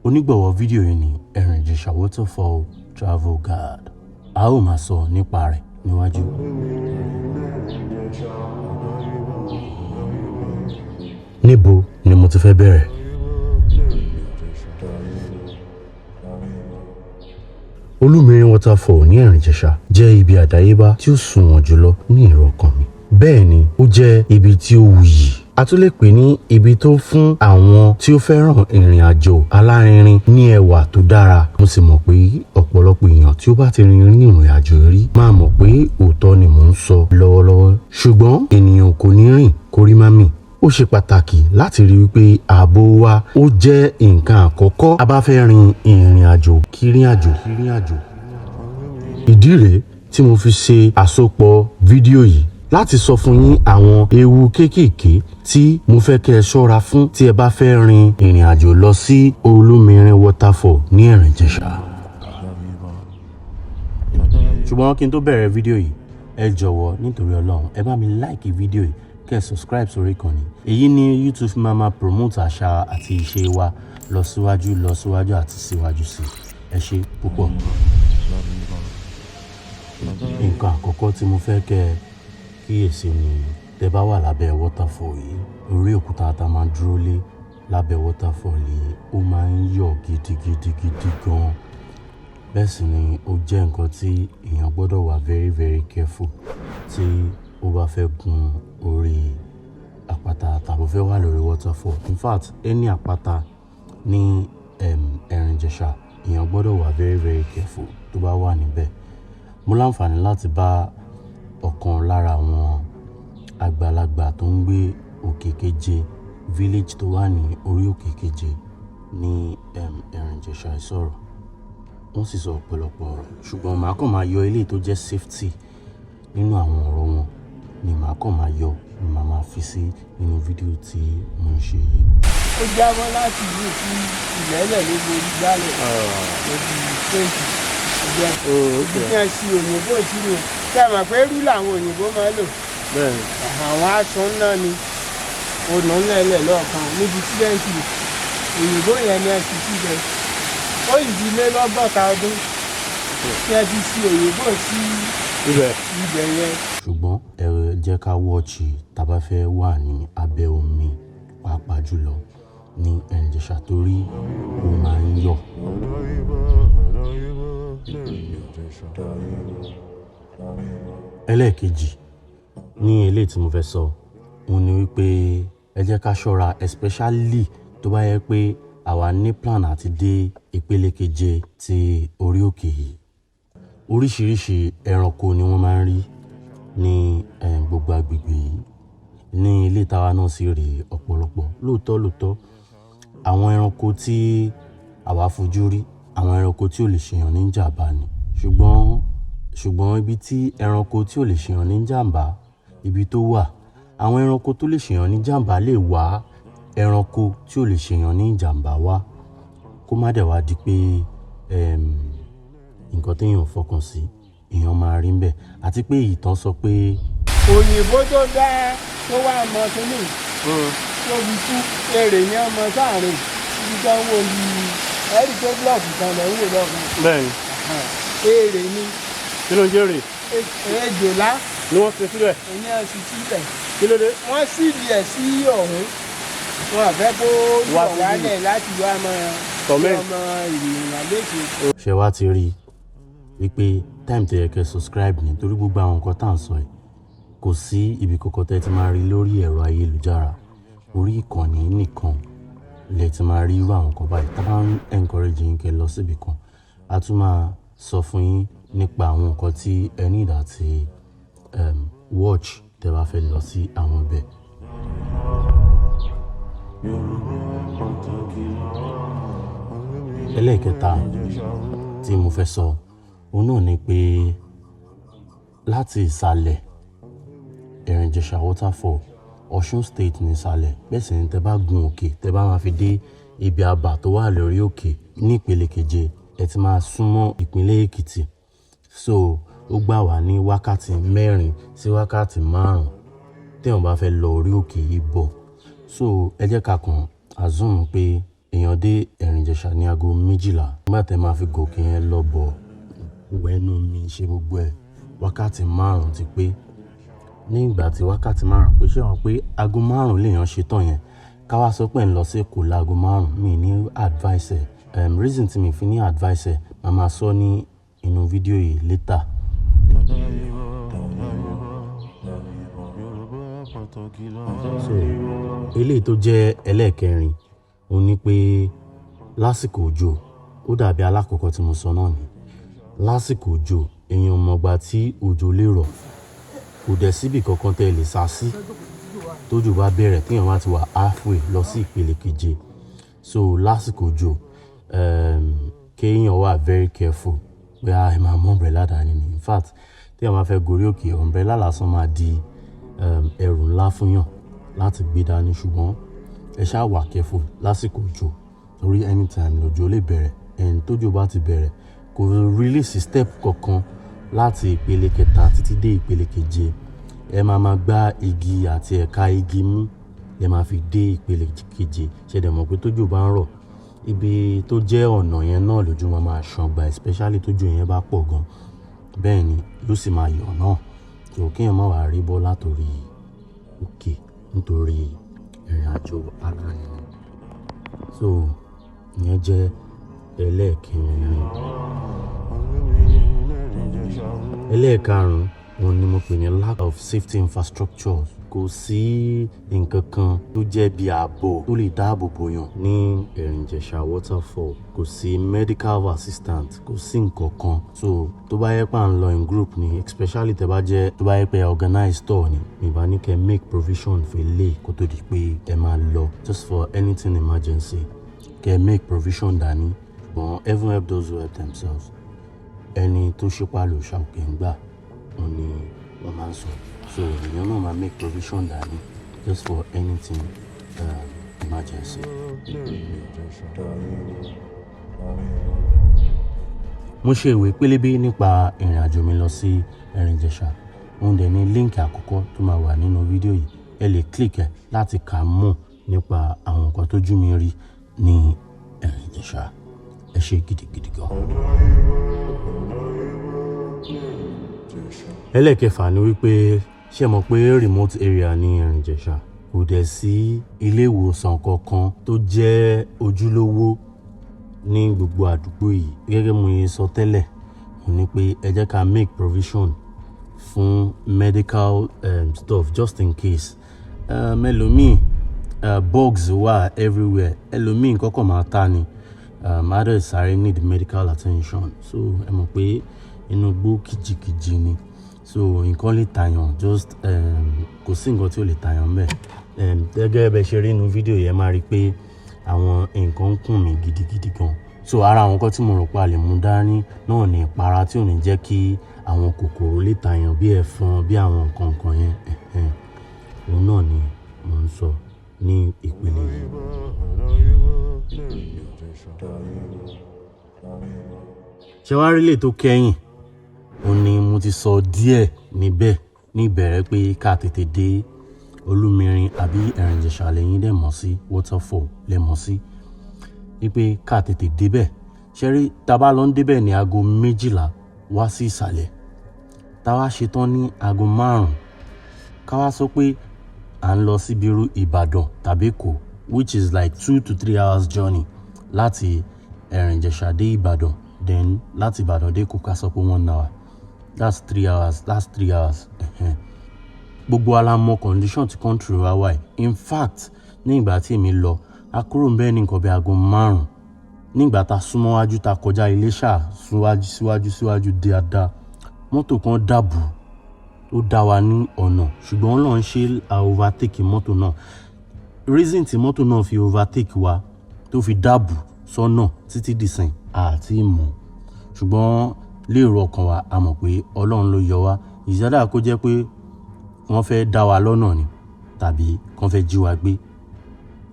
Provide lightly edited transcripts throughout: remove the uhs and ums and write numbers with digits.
Onígbọ̀wọ́ fídíò yìí ni Ẹ̀rìn Ìjẹ̀ṣà Waterfall Travel Guide. A ó máa sọ nípa rẹ̀ níwájú. Níbo ni mo ti fẹ́ bẹ̀rẹ̀? Olúmirin Waterfall ní Ẹ̀rìn Ìjẹ̀ṣà jẹ́ ibi àdáyébá tí ó sunwọ̀n jùlọ ní èrò ọkàn mi. Bẹ́ẹ̀ ni, ó jẹ́ ibi tí ó wuyì. A tún lè pè ní ibi tó fún àwọn tí ó fẹ́ràn ìrìn àjò alárinrin ní ẹwà tó dára. Mo sì mọ̀ pé ọ̀pọ̀lọpọ̀ èèyàn tí ó bá ti rin ìrìn àjò rí máa mọ̀ pé òótọ́ ni mò ń sọ lọ́wọ́lọ́wọ́. Ṣùgbọ́n ènìyàn kò ní rìn kórí má mì. Ó ṣe pàtàkì láti rí wípé ààbò wa ó jẹ́ nǹkan àkọ́kọ́ a bá fẹ́ rin ìrìn àjò kírìn àjò. Ìdí rèé tí mo fi ṣe àsopọ̀ fídíò yìí láti sọ fún yín àwọn ewu kéékèèké tí mo fẹ́ kẹ́ ẹ ṣọ́ra fún tí ẹ bá fẹ́ rin ìrìn àjò lọ sí Olúmirin Waterfall ní Ẹ̀rìn Ìjẹ̀ṣà. Ṣùgbọ́n kí n tó bẹ̀rẹ̀ fídíò yìí, ẹ jọ̀wọ́ nítorí Ọlọ́run, ẹ bá mi like fídíò yìí, kẹ́ ẹ subscribe sórí ìkànnì. Èyí ni YouTube fi máa promote àṣà àti ìṣe wa lọ síwájú, lọ síwájú àti síwájú sí i. Ẹ ṣé púpọ̀. Nǹkan àkọ́kọ́ tí mo fẹ́ kẹ́ ẹ kíyèsí ni tẹ́ bá wà lábẹ́ waterfall yìí, orí òkúta tá a máa dúró lé lábẹ́ waterfall yìí, ó máa ń yọ̀ gidigidigidi gan. Bẹ́ẹ̀ sì ni ó jẹ́ nǹkan tí èèyàn gbọ́dọ̀ wà very very careful tí ó bá fẹ́ gun orí àpáta tàbí fẹ́ wà lórí waterfall. In fact, any àpáta ní Ẹ̀rìn Ìjẹ̀ṣà, èèyàn gbọ́dọ̀ wà very very careful tó bá wà níbẹ̀. Mo láǹfààní láti bá ọ̀kan lára àwọn àgbàlagbà tó ń gbé Òkè Keje village tó wà ní orí Òkè Keje ní Ẹ̀rìn Ìjẹ̀ṣà sọ̀rọ̀. Wọ́n sì sọ ọ̀pọ̀lọpọ̀ ọ̀rọ̀, ṣùgbọ́n màá kàn máa yọ eléyìí tó jẹ́ safety nínú àwọn ọ̀rọ̀ wọn ni màá kàn máa yọ, ni màá máa fi sí nínú fídíò tí mò ń ṣe yìí. Ó jábọ́ láti ìlú sí ilẹ̀ẹ́lẹ̀ ló borí gbálẹ̀ lójú péjì ìjẹ́ ibi tí wọ́n ṣi òyìnbó sínú. Ṣé ẹ mọ̀ pé rú làwọn òyìnbó máa ń lò? Àwọn aṣọ náà ni ọ̀nà ńlẹ̀ẹ́lẹ̀ lọ́ọ̀kan níbi sílẹ̀ǹtì òyìnbó yẹn ni ẹ fi síbẹ̀. Ó yìí ti lé lọ́gọ́ta ọdún tí ẹ ti ṣi òyìnbó sí ibẹ̀ yẹn. Ṣùgbọ́n ẹ jẹ́ ká watch tá a bá fẹ́ wà ní abẹ́ omi, pàápàá jùlọ ní Ẹ̀rìn Ìjẹ̀ṣà, torí ó máa ń yọ̀. Ẹlẹ́ẹ̀kejì ní eléyìí tí mo fẹ́ sọ, òun ni wípé ẹ jẹ́ ká ṣọ́ra, especially tó bá yẹ pé àwa ní plan àti dé ìpele keje ti orí òkè yìí. Oríṣiríṣi ẹranko ni wọ́n máa ń rí ní gbogbo agbègbè yìí. Ní ilé ìtawa náà sì rí ọ̀pọ̀lọpọ̀. Lóòótọ́ lóòótọ́, àwọn ẹranko tí àwa fojú rí, àwọn ẹranko tí ò lè ṣèyàn ní ìjàmbá ni. Ṣùgbọ́n ibi tí ẹranko tí ò lè ṣèyàn ní ìjàmbá, ibi tó wà, àwọn ẹranko tó lè ṣèyàn ní ìjàmbá lè wá ẹranko tí ò lè ṣèyàn ní ìjàmbá wá. Kó má dẹ̀ wá di pé nǹkan tí èèyàn ò fọkàn sí, èèyàn máa rí níbẹ̀. Àti pé ìtàn sọ pé òyìnbó tó dá tó wá mọ kínní tó fi kú, èrè ní ọmọ sáàrin ibi tó ń wò ní ẹ̀rí tó búlọ̀kù kan lẹ̀ ń wò lọ́kàn. Èrè ni. Kí ló ń jẹ́ èrè? Ejòlá. Ni wọ́n fi síbẹ̀. Ìyẹn sì síbẹ̀. Kí ló dé? Wọ́n sì di ẹ̀ sí ọ̀hún, wọn àfẹ́ kó Wá yọ̀ síbí. wálẹ̀ láti wá mọ Torment. ọmọ ènìyàn léṣe. Ṣé wá ti rí i wípé time tó yẹ kẹ́ subscribe ni, torí gbogbo àwọn nǹkan tá à ń sọ yìí, kò sí ibi kankan tẹ́ ti máa rí lórí ẹ̀rọ ayélujára. Orí ìkànnì nìkan lẹ ti máa rí irú àwọn nǹkan báyìí. Tá bá ń encourage yín kẹ́ lọ síbi kan, a tún máa sọ fún yín nípa àwọn nǹkan tí ẹ need àti watch tẹ́ bá fẹ́ lọ sí àwọn ibẹ̀. Ẹlẹ́ẹ̀kẹta tí mo fẹ́ sọ, òun náà ni pé láti ìsàlẹ̀ Ẹ̀rìn Ìjẹ̀ṣà Waterfall, Ọ̀ṣun State ní ìsàlẹ̀. Bẹ́ẹ̀ sì ni tẹ́ bá gun òkè, tẹ́ bá máa fi dé ibi àbà tó wà lórí òkè ní ìpele keje, ẹ ti máa súnmọ́ ìpínlẹ̀ Èkìtì. So ó gbà wá ní wákàtí 4 sí wákàtí 5 tí èèyàn bá fẹ́ lọ orí òkè yìí bọ̀. So ẹ jẹ́ ká kàn assume pé Èèyàn dé Ẹ̀rìn-Ìjẹ̀ṣà ní aago 12. Nígbà tẹ́ máa fi gòkè yẹn lọ bọ̀, wẹ́nu mi ṣe gbogbo ẹ̀, wákàtí 5 ti pé. Ní ìgbà tí wákàtí 5 pé, ṣé wọ́n pé aago 5 lèèyàn ṣe tán yẹn, ká wá sọ pé ń lọ sí Èkó láago 5, mi ní advice ẹ̀. Reason tí mi fi ní advice ẹ̀, màá máa sọ ní inú fídíò yìí later. So eléyìí tó jẹ́ ẹlẹ́ẹ̀kẹrin, òun ní pé lásìkò òjò, ó dàbí alákọ̀ọ́kọ́ tí mo sọ náà ni. Lásìkò òjò, èèyàn ò mọ̀ ìgbà tí òjò lè rọ̀. Kò dẹ̀ síbi kankan tẹ́ ẹ lè sá sí. Tójò bá bẹ̀rẹ̀, tí èèyàn bá ti wà halfway lọ sí ìpele keje. So lásìkò òjò, kí èèyàn wà very careful pé ẹ máa mú umbrella dání ni. In fact, tí èèyàn bá fẹ́ gorí òkè, umbrella lásán máa di ẹrù ńlá fún èèyàn láti gbé dání. Ṣùgbọ́n ẹ ṣá wà careful lásìkò òjò torí anytime lòjò lè bẹ̀rẹ̀. And tójò bá ti bẹ̀rẹ̀, kò really sí step kankan láti ìpele kẹta títí dé ìpele keje. Ẹ máa ma gbá igi àti ẹ̀ka igi mú lẹ máa fi dé ìpele keje. Ṣé ẹ dẹ̀ mọ̀ pé tójò bá ń rọ̀, ibi tó jẹ́ ọ̀nà yẹn náà lójú máa máa ṣàn gbà, especially tójò yẹn bá pọ̀ gan. Bẹ́ẹ̀ ni yóò sì máa yọ̀ náà. So kí èèyàn má wá rí bọ́ látorí òkè nítorí ìrìnàjò ara ẹni. So ìyẹn jẹ́ ẹlẹ́ẹ̀kẹrin. Ẹlẹ́ẹ̀karùn-ún, òun ni mo pè ní lack of safety infrastructure. Kò sí ǹkan kan tó jẹ́ bí ààbò tó lè dáàbò bo èèyàn ní Ẹ̀rìn-Ìjẹ̀ṣà waterfall. Kò sí medical assistant, kò sí ǹkan kan. So tó bá yẹ pé à ń lọ in group ni, especially tẹ́ bá jẹ́, tó bá yẹ pé organized tour ni, mi bá ní kẹ́ make provision for eléyìí kó tó di pé ẹ máa lọ, just for anything emergency. Kẹ́ make provision dání. Ṣùgbọ́n heaven help those who help themselves. Ẹni tó ṣípá lòòṣà òkè ń gbà, òun ni wọ́n máa ń sọ. So èèyàn náà máa make provision dání just for anything emergency. Mo ṣe ìwé pélébé nípa ìrìnàjò mi lọ sí Ẹ̀rìn-Ìjẹ̀ṣà. Òun dẹ̀ ní link àkọ́kọ́ tó máa wà nínú fídíò yìí. Ẹ lè click ẹ̀ láti kà mọ̀ nípa àwọn nǹkan tó jú mi rí ní Ẹ̀rìn-Ìjẹ̀ṣà. Ẹ ṣé gidigidi gan. Ẹlẹ́ẹ̀kẹfà ni wípé, ṣé ẹ mọ̀ pé remote area ní Ẹ̀rìn-Ìjẹ̀ṣà, kò dẹ̀ sí ilé ìwòsàn kankan tó jẹ́ ojúlówó ní gbogbo àdúgbò yìí. Gẹ́gẹ́ mo ṣe sọ tẹ́lẹ̀, mo ní pé ẹ jẹ́ ká make provision fún medical stuff just in case. Ẹlòmíì, bugs wà everywhere. Ẹlòmíì nǹkan kan máa ta ni. A dẹ̀ sáré need medical attention. So ẹ mọ̀ pé inú igbó kìjikìji ni. So nǹkan lè tàyàn just kò sí nǹkan tí ò lè tàyàn ńbẹ̀. Gẹ́gẹ́ bí ẹ ṣe rí nínú fídíò yẹn, máa rí pé àwọn nǹkan ń kùn mí gidigidi gan. So ara àwọn nǹkan tí mo rò pé a lè mú dání náà ni ìpara tí ò ní jẹ́ kí àwọn kòkòrò lè tàyàn bí ẹ̀fọn, bí àwọn nǹkan kan yẹn. Ẹ̀hẹn. Òun náà ni mò ń sọ ní ìpele yìí. Ṣé wàá rí eléyìí tó kẹ́yìn? Òun ni mo ti sọ díẹ̀ níbẹ̀ ní ìbẹ̀rẹ̀ pé ká tètè dé Olúmirin àbí Ẹ̀rìn-Ìjẹ̀ṣà lẹ́yìn dẹ̀ mọ̀ sí, waterfall lẹ mọ̀ sí. Wípé ká tètè dé bẹ̀. Ṣé rí, tí a bá lọ ń dé bẹ̀ ní aago 12 wá sí ìsàlẹ̀, tá wá ṣe tán ní aago 5, ká wá sọ pé à ń lọ síbi irú Ìbàdàn tàbí Èkó, which is like 2 to 3 hours journey láti Ẹ̀rìn-Ìjẹ̀ṣà dé Ìbàdàn, then láti Ìbàdàn dé Èkó ká sọ pé 1 hour. That's 3 hours, that's 3 hours. Ẹ̀hẹn. Gbogbo wa la mọ condition tí country wa wà yìí. In fact, ní ìgbà tí èmi lọ, a kúrò ńbẹ̀ ní nǹkan bí aago 5. Ní ìgbà tá súnmọ́ wájú, tá kọjá Iléṣà síwájú síwájú síwájú dáadáa, mọ́tò kan dàbù, ó dá wa ní ọ̀nà, ṣùgbọ́n Ọlọ́run ṣe a overtake mọ́tò náà. Reason tí mọ́tò náà fi overtake wa tó fi dàbù sọ́nà títí dìsìn, a ti mọ̀. Ṣùgbọ́n lérò ọkàn wa, a mọ̀ pé Ọlọ́run ló yọ wá. It's either kó jẹ́ pé wọ́n fẹ́ dá wa lọ́nà ni tàbí kí wọ́n fẹ́ jí wa gbé.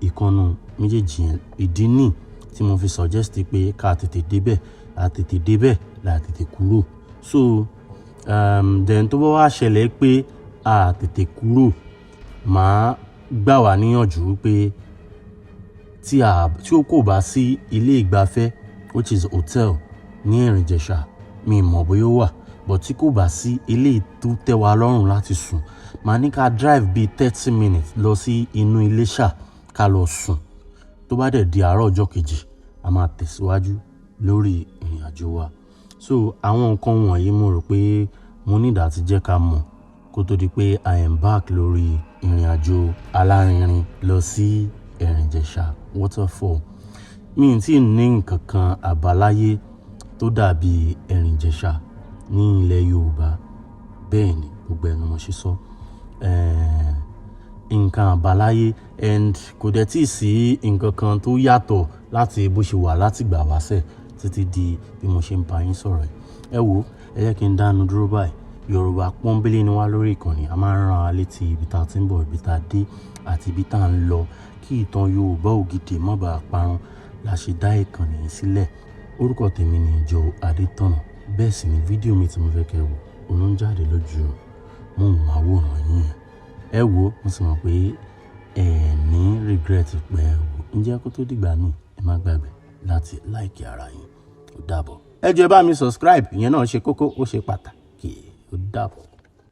Ìkan nínú méjèèjì yẹn. Ìdí nì tí mo fi suggest pé ká tètè dé bẹ̀, a tètè dé bẹ̀ là tètè kúrò. So then tó bá wá ṣẹlẹ̀ pé a tètè kúrò, màá gbà wá níyànjú wípé Tí ó kò bá sí ilé ìgbafẹ́, which is hotel, ní Ẹ̀rìn Ìjẹ̀ṣà, mi ì mọ̀ bóyá ó wà, but tí kò bá sí ilé tó tẹ́ wa lọ́rùn láti sùn, màá ní ká drive bíi 30 minutes lọ sí inú Iléṣà ká lọ sùn. Tó bá dẹ̀ di àárọ̀ ọjọ́ kejì, a máa tẹ̀síwájú lórí ìrìn àjò wa. So àwọn nǹkan wọ̀nyí, mo rò pé mo need àti jẹ́ ká mọ̀ kó tó di pé I embark lórí ìrìn àjò alárinrin lọ sí Ẹ̀rìn Ìjẹ̀ṣà waterfall. Mi ì tí ì ní nǹkan kan àbáláyé tó dàbí Ẹ̀rìn Ìjẹ̀ṣà ní ilẹ̀ Yorùbá. Bẹ́ẹ̀ ni, gbogbo ẹnu mo ṣe sọ. Nǹkan àbáláyé, and kò dẹ̀ tíì sí nǹkan kan tó yàtọ̀ láti bó ṣe wà láti ìgbà wáṣẹ̀ títí di bí mo ṣe ń bá yín sọ̀rọ̀ yìí. Ẹ wo, ẹ jẹ́ kí n dánu dúró báyìí. Yorùbá pọ́nbélé ni wá lórí ìkànnì. A máa ń rán wa létí ibi tá a ti ń bọ̀, ibi tá a dé àti ibi tá a ń lọ, kí ìtàn Yorùbá ògidì má bàa parun la ṣe dá ìkànnì yìí sílẹ̀. Orúkọ tèmi ni Joe Adétọ̀nà. Bẹ́ẹ̀ sì ni fídíò mi tí mo fẹ́ kẹ́ wò, òun ló ń jáde lójú móhùnmáwòrán yín yẹn. Ẹ wo, mo sì mọ̀ pé ẹ ní regret pé ẹ wò. Ǹjẹ́ kó tó dìgbà míì, ẹ má gbàgbé láti like ara yín. Ó dàbọ̀. Ẹ jọ̀ọ́, ẹ bá mi subscribe, ìyẹn náà ṣe kókó, ó ṣe pàtàkì. Ó dàbọ̀.